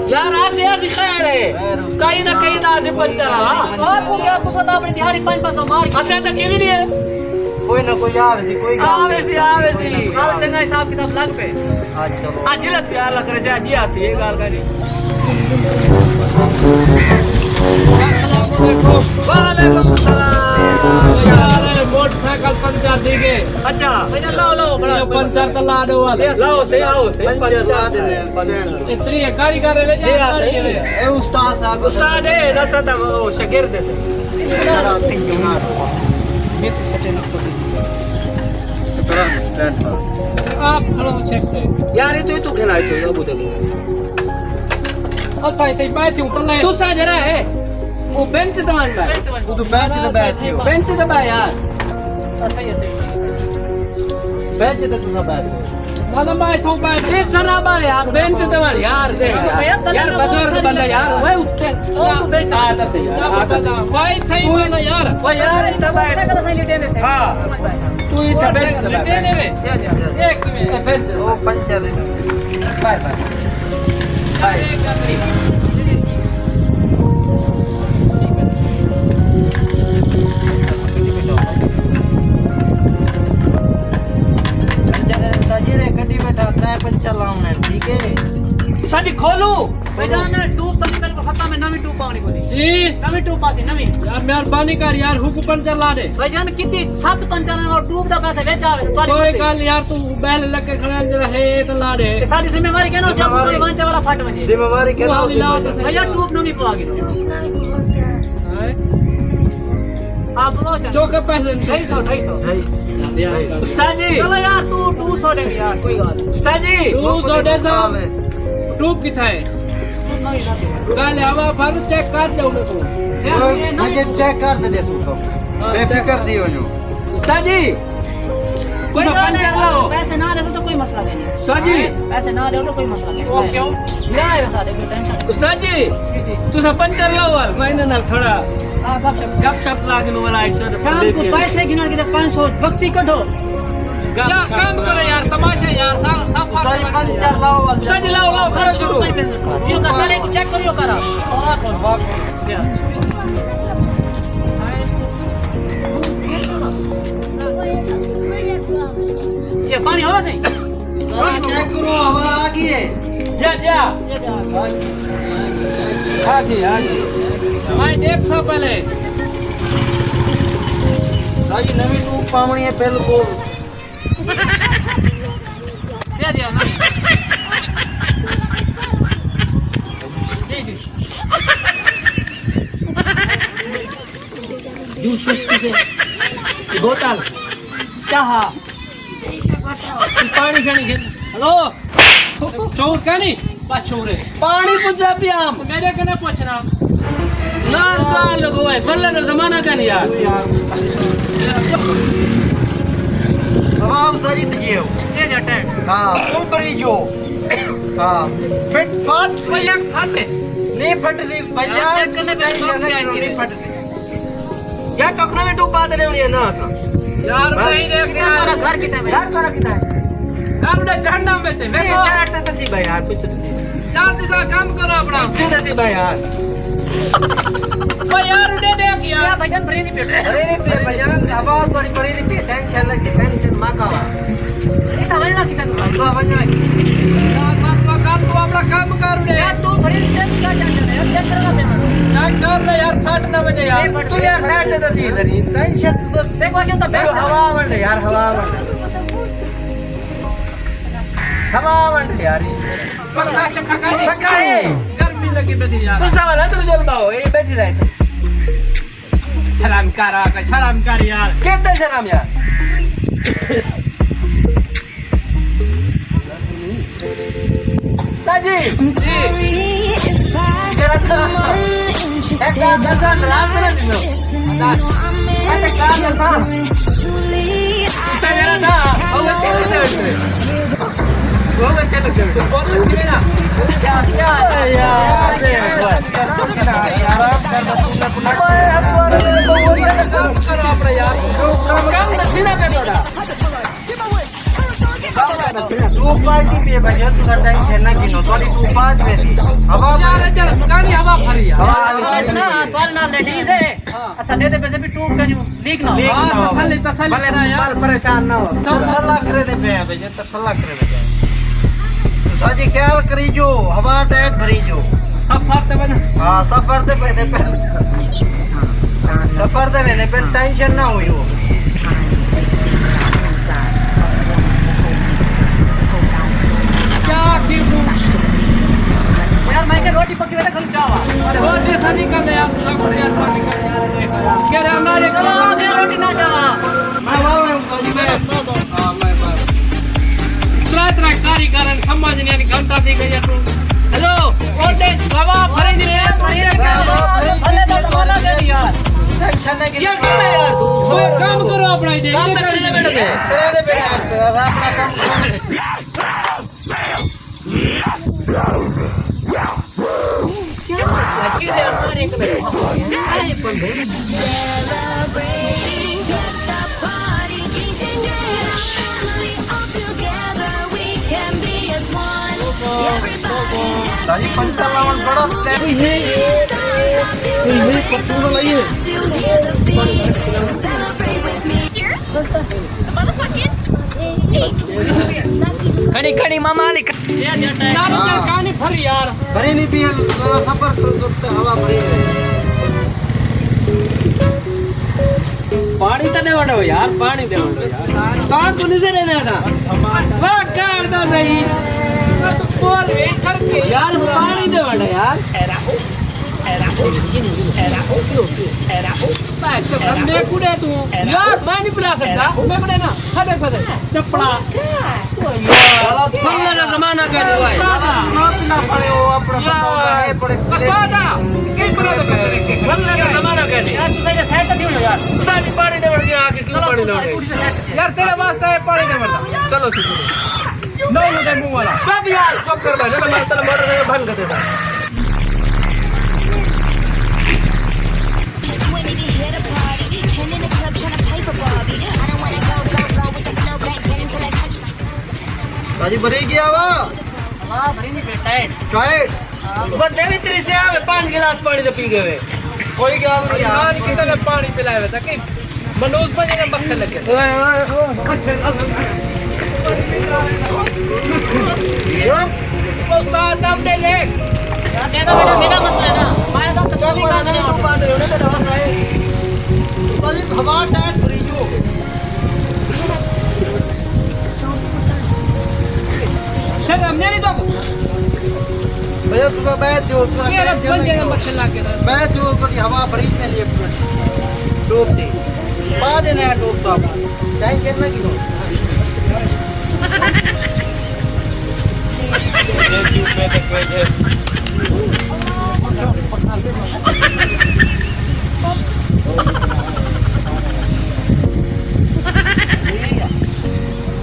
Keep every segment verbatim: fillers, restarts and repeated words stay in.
یار، آسی، آسی خیر ہے۔ کہیں نہ کہیں دا آسی پنچر آ۔ آپ کو کیا، تساں تاں اپݨی دیہاڑی پنج پنج سو مار کے۔ اساں تاں کری ݙیے۔ کوئی نہ کوئی آوے سی، کوئی ڳالھ آوے سی، آوے سی۔ ڳالھ چنڳا حساب کتاب لڳ پئے۔ اڄ چلو۔ اڄ لڳ سی یار، لڳ رہے سی، اڄ ہی آسی، یہ ڳالھ کری۔ السلام علیکم۔ وعلیکم السلام۔ یار، موٹر سائیکل پنچر تھی ڳئے۔ اچھا۔ بھیا، لاؤ، لاؤ، بڑا یہ پنچر تو لا ݙیو والے۔ لاؤ، صحیح، آؤ، صحیح، پنچر لا ݙینے۔ اتنی ہے، گاڑی کر رہے جی، ہاں، صحیح ہے۔ اے استاد صاحب۔ استاد ہے، دس تا وہ شاگرد ہے۔ آپ کھڑو چیک کرو۔ یار، یہ تو، یہ تو کھنا ہے، تو ابو تک۔ اساں اتھے بیٹھے ہوں، تلے۔ تساں جرا ہے، وہ بینچ تے ونڄ ٻہہ۔ وہ تو بینچ تے بیٹھے ہو۔ بینچ تے ٻہہ یار۔ اساں ہی، اساں ہی۔ بینچ تے تساں بیٹھے ہو۔ نہ، نہ، میں اتھوں ٻہہ۔ اے ذرا ٻہہ یار، بینچ تے ونڄ یار، دیکھ یار۔ یار، بزرگ بندہ یار، وہ اتھے۔ او تو بیٹھ۔ آ تاں صحیح یار، آ تاں صحیح۔ بھائی، تھئی ونڄ یار۔ او یار، اتھے بیٹھ۔ ہاں۔ تو اتھے بیٹھ۔ لیٹے نے وے۔ جا، جا۔ ایک منٹ۔ اے بیٹھ۔ او پنچر ہے۔ Bye, bye. بائے۔ پنچر ہے، تاجر ہے، کڈی بیٹھا، ترے پنچر لاوݨے، ٹھیک ہے؟ ساجی کھولو۔ بھائی جان، ٹوب تو بالکل ختم ہے، نویں ٹوب پاوݨی پوسی۔ جی۔ نویں ٹوب پاسی، نویں۔ یار مہربانی کر یار، ہک پنچر لا ݙے۔ بھائی جان، کتی ست پنچر ہیں اور ٹوب دا پیسہ وچ آوے، تہاݙی کوئی غلطی۔ ڳالھ یار، توں ٻہل لڳ کے کھڑا ہے، جیڑھا ہے، اے تاں لا ݙے۔ اے ساݙی ذمہ واری کائنی، اسی ذمہ واری۔ ونڄ تے والا پھٹ ونڄے۔ ذمہ واری کائنی، لا تے صحیح۔ بھائی جان، ٹوب نویں پوا کے ݙیو۔ ہائے۔ آپ لو چا۔ چوکے پیسے نہیں۔ ڈھائی سو، ڈھائی سو۔ ڈھائی۔ استاد جی۔ چلو یار، توں ݙو سو ݙے یار، کوئی ڳالھ نہیں۔ استاد جی۔ ݙو سو ݙے سو۔ ٹوب کتھا ہے؟ ڳالھ ہوا بھر چیک کر ݙیو میکوں۔ یار، اے نہ، اڄ چیک کر تے ݙیسوں تو۔ ہاں، بے فکر تھی ونڄو۔ استاد جی۔ کوئی تساں ڳالھ پنچر نہیں، لاؤ۔ پیسے نہ ݙیسو تو کوئی مسئلہ نہیں۔ استاد جی۔ پیسے نہ ݙیو تو کوئی مسئلہ نہیں۔ او کیوں؟ نہ آئے سارے، کوئی ٹینشن نہیں۔ استاد جی، جی، جی۔ تساں پنچر لاؤ، میں انہاں نال تھوڑا ہاں، گپ شپ۔ گپ شپ لا کے نو والا ایشور شام کو پیسے گھنݨ کیتے پنج سو وقتی کڈھو۔ گپ یا شپ کم لا۔ کرو یار، تماشا یار، سا-، سب استاد جی، پنچر لاؤ، استاد جی، لاؤ، لاؤ، کرو شروع۔ یہ تو سارے کو چیک کریو کرا۔ یہ پانی ہوا سی؟ ذرا چیک کرو، ہوا آ گئی ہے۔ جا، جا۔ ہاں جی، ہاں جی۔ میں ݙیکھ سا پہلے۔ بھائی، نویں ٹوب پاوݨی ہے بالکل۔ جا، جا نا۔ جی، جی۔ جوس ووس کسے؟ بوتل؟ چاہ؟ پاݨی شاݨی گھن۔ ہلو، چور کائنی؟ بس چور ہے۔ پاݨی پجا پیا۔ میݙے کنے پچھنا۔ نال ڳالھ لڳوائے، بلے دا زمانہ کائنی یار۔ ہوا اتاری پئی ہے۔ یہ جا ٹائم۔ ہاں، اوپر ہی جو۔ ہاں، فٹ فاٹ۔ وہ یک پھٹ ہے۔ نہیں پھٹ رہی، بھیا۔ ہاں، چیک کرنے پہ ٹینشن نہ کرو، نہیں پھٹ رہی۔ یار، ٹکنا میں ٹوب پا تے ݙیوݨی ہے نا اساں۔ یار، بھائی، نہیں ݙیکھ یار۔ تہاݙا گھر کتھے ہے؟ گھر تہاݙا کتھے ہے؟ گھر دے جھنڈا وچ ہے، ویسو۔ سائیڈ تے سی بھائی یار، پچھے تے سی۔ یار، تساں کم کرو اپݨا۔ پچھے تے سی بھائی یار۔ او یار، اݙے ݙیکھ یار۔ بھائی جان، بریلی پہ۔ بریلی پہ، بھائی جان، آواز تہاݙی بریلی پہ، ٹینشن لڳی، ٹینشن مت کھاوا۔ کتھے ونڄݨا کتھے توں؟ تو ونڄݨا کتھے؟ یار، بس، بس، کر، توں اپݨا کم کر اݙے۔ یار، توں بریلی پہ کیا جاݨدا ہے؟ یار، چیک کرݨا پیا۔ چیک کر لے یار، پھٹ نہ ونڄے یار۔ توں یار سائیڈ تے سی ذرا، ٹینشن تو دیکھو، جو تو ہوا ونڄ یار، ہوا ونڄ۔ ہوا ونڄ یار۔ پکا چکا کر۔ پکا ہے۔ گرمی لڳی پئی یار۔ تساں والا تو جلدا ہو، اے بیٹھی رہے۔ شرم کر آ کے، شرم کر یار۔ کیتے شرم یار؟ تاجی۔ جی۔ ذرا سا۔ ایک بار بس ناراض نہ تھیو۔ اچھا، کیا بس؟ اس طرح نا، وہ اچھے لگتے ہیں۔ وہ اچھے لگتے ہیں۔ بہت اچھے نا۔ یار، یار، آپ کر دو، تم نے اپنا کام کرو اپنا یار۔ کام نہیں نہ کرو نا۔ ٹوب پاج دی پئے بھائی، تساں ٹینشن نہ گھنو، تہاݙی ٹوب پاج ویسی۔ ہوا یار، پاج اڄ مکانی ہوا بھری آ۔ ہوا پاج نہ، تہاݙے نال لیڈیز ہے۔ اساں ݙیہدے پیسے بھی ٹوب کنوں لیک نہ ہو۔ لیک نہ ہو۔ تسلی، تسلی بھلے کرا یار۔ بس پریشان نہ ہو۔ سب تسلا کرے دے پئے ہیں بھائی، تسلا کرے دے پئے ہیں۔ تساں جی خیال کریجو، ہوا ٹائٹ بھریجو۔ سفر تے وڄݨ۔ ہاں، سفر تے ویندے پئے۔ سفر تے ویندے پئے، ٹینشن نہ ہویو۔ کیا آکھی توں؟ یار، میں کہ روٹی پکی ویندے کھل چاوا۔ روٹی سا نہیں کر یار، تساں کو یار، سا نہیں کر یار۔ کیا رہا ہمارے کو؟ روٹی نہ چاوا۔ میں واہ، میں، میں، میں، ہاں، میں، میں۔ اتنا، اتنا کاریگر ہیں، سمجھ نہیں آنی، گھنٹہ دی گئی ہے تو۔ ہیلو، اوٹے، بابا، بھرے دی بات بڑی ہے۔ بابا، بھرے دی بھلے تو زمانہ دے دی یار۔ ٹینشن نہ گھنو۔ یار، کیا ہے یار تو؟ کوئی کام کرو اپنا ہی دے، کام یہ کر کرنے بیٹھے۔ کرے دے بیٹھے، اپنا کام کرو۔ Celebrating, it's a party, D J Nero and Emily all together. We can be as one. Everybody dance. Taji puncture لاوݨ بڑا time. Celebrate with me. Celebrate with me. کھڑی، کھڑی، ماما علی۔ نہ، نہ، کہانی بھری یار۔ بھری نہیں پئی، سفر تو، تو، تو ہوا بھری ہے۔ پاݨی تاں ݙیوݨ ݙیو یار، پاݨی ݙیوݨ ݙیو یار۔ کہاں کوں نظر ہے نا؟ واہ، کہاں دا صحیح۔ میں تو بول رہے، ٹھر کے۔ یار، پاݨی ݙیوݨ ݙیو یار۔ میکوں ݙے توں۔ یار، میں نہیں پلا سڳدا۔ میکوں ݙے نا۔ پھدے، پھدے۔ چپڑا۔ بھلے دا زمانہ کائنی ہوئے۔ نہ پلا پڑے، او اپݨا یار۔ بندہ ہے، بڑے بندے۔ بندہ دا۔ کس طرح دے بندے نے؟ بھلے دا زمانہ کائنی۔ یار، تساں ایݙے سائیڈ تے تھی وڄو یار۔ تساں جی پاݨی ݙیوݨ ڳیا، آ کے کیوں پاݨی ݙیوݨ ڳئے؟ یار، تیرے واسطے ہے پاݨی ݙیوݨ دا۔ چلو، چلو۔ نو منہ منہ والا۔ چپ یار، چپ کر بھائی، میں تیرا موٹر سائیکل بند کر دیتا۔ تاجی بھری ڳیا وا؟ ہاں، بھری نہیں پئی، ٹائٹ۔ ٹائٹ؟ بندے بھی تیری سے آوے، پانچ گلاس پاݨی دے پی ڳئے وے۔ کوئی ڳالھ نہیں یار۔ پاݨی کتنے پاݨی پلائے وے تاکہ منوج بھائی نے مکھن لگے۔ اوئے، اوئے، اوئے۔ استاد نام دے لے۔ یار، دے دو، میرا، میرا مسئلہ ہے نا۔ میں تو تسلی کر دے رہا ہوں۔ بھائی، ہوا ٹائٹ بھری جو۔ شرم نہیں تو۔ بھیا، تساں ٻہہ جو، تساں یہ ٹینشن نہ بندے گھنو۔ مکھن لگ گئے۔ ٻہہ جو، تہاݙی ہوا بھری پئی ہے۔ ٹوب دی۔ پا ݙینا ہے ٹوب دا۔ ٹینشن نہ گھنو۔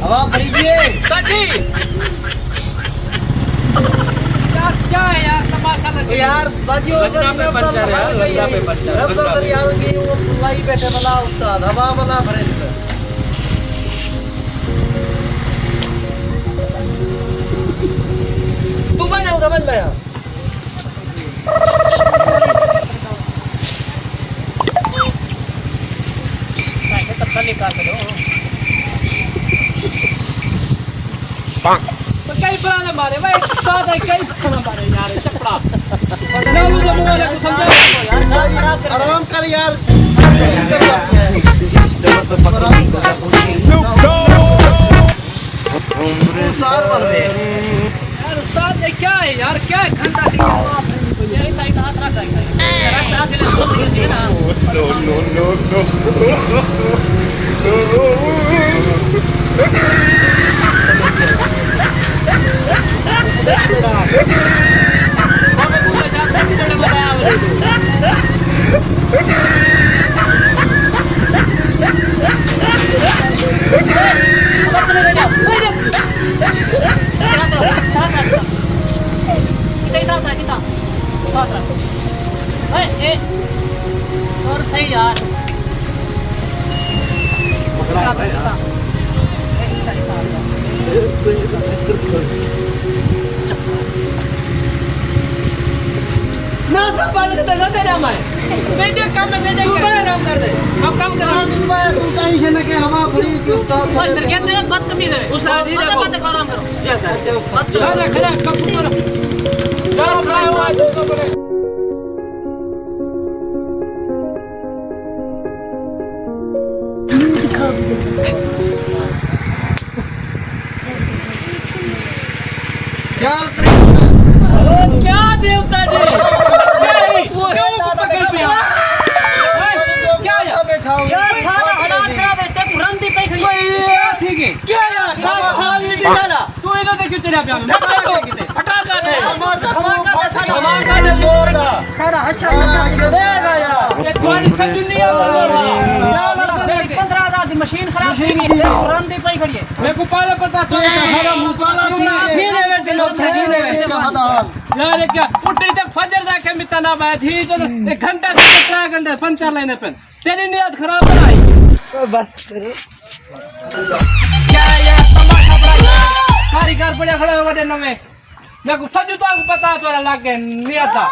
ہوا بھری ڳئی ہے۔ سچی؟ یار، کیا ہے یار، تماشا لگے۔ یار، بجو، وجنا پہ پنچر ہے، وجنا پہ پنچر، رب وجنا پہ۔ یار، بھی وہ لائی بیٹھے والا استاد، ہوا والا بھرے۔ تو بن، ادھر بن میرا۔ کئی پرانے مارے، بھائی، سادہ کئی پرانے مارے یار، چپڑا۔ نہ، وہ تو منہ والے کو سمجھا۔ آرام کر یار۔ سار بن گئے۔ یار استاد، یہ کیا ہے یار؟ کیا ہے؟ کھنڈا سی یہ تو آپ یہ اتنا، اتنا ہاتھ رکھ دیں۔ رکھ، رکھ، رکھ، رکھ، رکھ۔ No, no, no, no. اور صحیح یار۔ نہ سنبھال کے تو نہ تیرا میں۔ بیٹے کم ہے، بیٹے تو کم۔ میں آرام کر دے۔ اب کم کرو۔ تو ٹینشن نہ کہ ہوا بڑی استاد بس سر کہتے ہیں بدتمیز ہے۔ استاد جی بات دیکھو۔ بات کرو، آرام کرو۔ جی سر۔ اچھا، استاد۔ کھڑا، کھڑا، کم کرو۔ جا سر، آواز تو کرے۔ کیا کرے؟ او، کیا دے استاد جی؟ کیا ہی؟ کیوں کو پکڑ پیا؟ ہیں؟ کیا ہے؟ یار، سارا حالات خراب ہے، تے تو رن دی پئی کھڑی ہے۔ اوئے، یہ تھی گئی۔ کیا یار، سارا حال نہیں ڈالا۔ تو ادھر تے کیوں چڑھا پیا؟ ٹھٹا کر دے۔ دھماکہ دے۔ دھماکہ دے، سارا دھماکہ دے زور دا۔ سارا حشر مچا دے گا یار۔ یہ تھوڑی سا دنیا دا لڑا۔ پندرہ ہزار دی مشین خراب تھی گئی، تے رن دی پئی کھڑی ہے۔ میرے کو پہلے پتا تھا۔ یہ تو ہمارا مطالعہ تھی ہے۔ تھی نے وچ لوگ تھی نے وچ۔ یار، یہ کیا؟ اٹھی تے فجر دا کہ متا نہ بات تھی، تو ایک گھنٹہ تے ترا گھنٹے پنچر لینے پن۔ تیری نیت خراب بنائی۔ بس کرو۔ کیا یار تماشا بنائی؟ کاریگر بڑے کھڑے ہو گئے نویں۔ میرے کو سجو تو پتا تو لگ گئے نیت دا۔